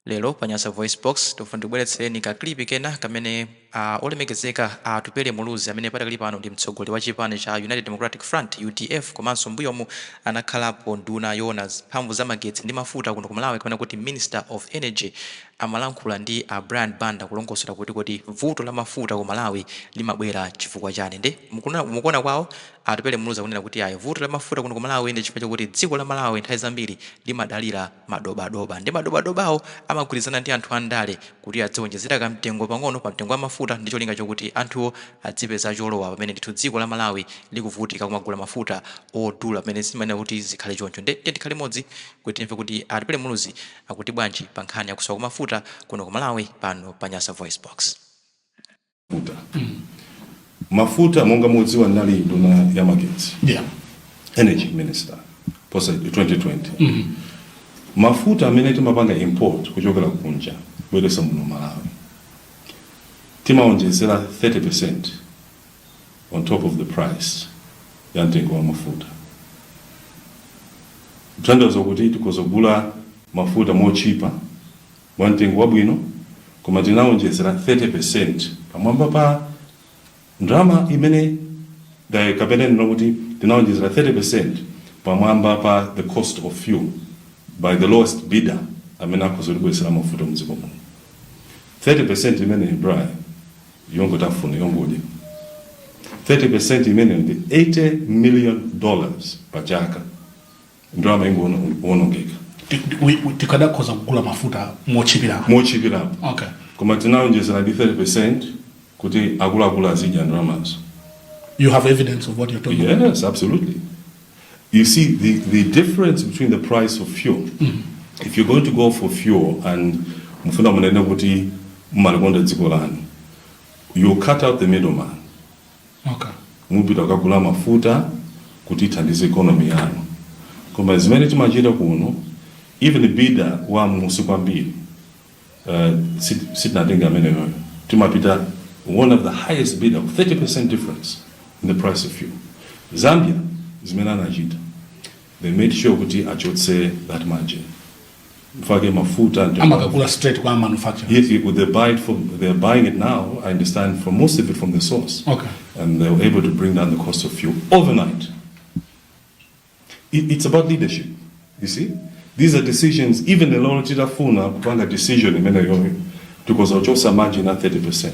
Lero pa Nyasa VoiceBox tikufuna tibweretsereni ka clip kena kamene olemekezeka a Atupele Muluzi, amene padakali pano ndi mtsogoleri wa chipani cha United Democratic Front, UDF, komanso mbuyomu anakhalapo nduna yoona mphamvu za magetsi ndi mafuta kuno ku Malawi, kapena kuti Minister of Energy, amalankhula ndi a Brian Banda kulongosola kuti kodi vuto la mafuta ku Malawi limabwera chifukwa chani. Nde mukuona kwawo, Atupele Muluzi akunena kuti ayi, vuto la mafuta kuno ku Malawi ndi chifukwa chokuti dziko la Malawi nthawi zambiri limadalira madobadoba, ndi madobadobawo amagwirizana ndi anthu andale kuti adziwonjezera kamtengo pang'ono pa mtengo wa mafuta ndi cholinga chokuti anthuwo adzipeza cholowa, pamene ndithu dziko la Malawi likuvutika kumagula mafuta odula, pamene sizimayenera kuti zikhale choncho. Nde tiye tikhale limodzi kuti timve kuti Atupele Muluzi akuti bwanji pa nkhani yakusowa kwa mafuta kuno ku Malawi, pano pa Nyasa Voice Box. Mafuta, mafuta, monga mudziwa, ndinali nduna ya magetsi, energy minister, posa 2020. Mafuta amene timapanga import kuchokera kunja kubweretsa muno Malawi, timaonjezera 30% on top of the price ya mtengo wa mafuta, kutanthauza kuti tikhoza kugula mafuta mochipa, mwa mtengo wabwino, koma tinawonjezera 30% pamwamba pa ndalama imene kapena ndino kuti tinawonjezera 30% pamwamba pa the cost of fuel by the lowest bidder amene akhoza kutibweretsera mafuta mdziko muno. 30% imene, Brian, yongotafuna, yongodya, 30% imene ndi $80 million pa chaka, ndalama ingoonongeka. Tikadakhoza kugula mafuta mochipirapo. Mochipirapo. Koma tinawonjezera ndi 30% kuti akuluakulu azidya ndalamazo. You have evidence of what you're talking about? Yes, absolutely. You see, the difference between the price of fuel, if you're going to go for fuel and mufuna munene kuti mumalikonda dziko lanu, you cut out the middleman. Mupita kukagula mafuta kuti ithandize economy yanu. Koma zimene timachita kuno, even bidder wa musi kwambiri, sitinatenga ameneyoyo, timapita one of the highest bidder, 30% difference in the price of fuel. Zambia, zimene anachita, they made sure kuti achotse that margin mfake mafuta Amakagula straight kwa manufacturer. Yes, they buy it from, they're buying it now, I understand, from most of it from the source. And they were able to bring down the cost of fuel overnight. It's about leadership, you see. These are decisions, even the lolo titafuna kupanga decision imeneyoyo, tikhoza kuchotsa margin at 30%.